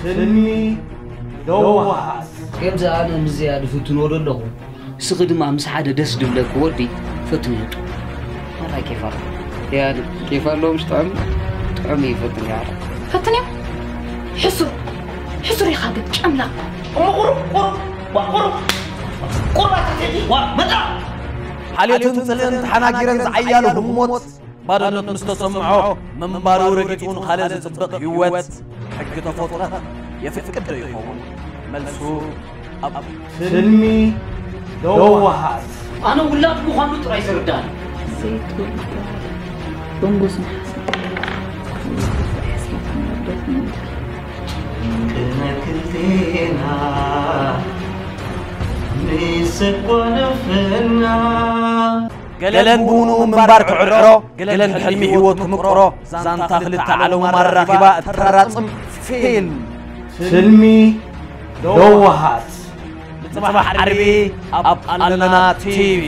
ፍልሚ ለዋሃት። ከምዚ ኣነ ምስ ዝያድ ፍትንዎ ዶ ኣለኹ? እስኺ ድማ ምስ ሓደ ደስ ድብለኪ ወዲ ፈትንዮ። ማራ ኬፍ ኣሎ። ያድ ኬፍ ኣለዎ፣ ምስ ጥዑም ጥዑም ይፈትን ያራ። ፈትንዮ። ሕሱር ሕሱር ኢኻ ግን ጨምላቕ። እሞ ቁሩብ ቁሩብ ዋ ቁሩብ ቁሩብ ኣታቴቲ ዋ መጣ። ሓልዮትን ጽልእን ተሓናጊረን ዝዓያሉ ህሞት ባዶነት ምስ ተሰምዖ ምንባሩ ረጊጹ ንኻልእ ዝጽብቕ ህይወት ሕጊ ተፈጥሮ የፍቅድ ዶ ይኸውን? መልሱ ኣብ ፍልሚ ለዋሃት። ኣነ ውላድ ምዃኑ ጥራይ ዝርዳኒ። ዘይትወልዳ በንጎስ ንሓሰብ ሕስረትን ውርደትን ምድሪ ክልቴና ንሰጓነፈና ገለን ብውኑ ምንባር ትዕርዕሮ፣ ገለን ሕልሚ ህይወት ክምቅሮ፣ ዛንታ ክልተ ዓለሙ ማራኺባ እተራጽም ፊልም። ፍልሚ ለዋሃት። ንጽባሕ ዓርቢ ኣብ ኣለና ቲቪ።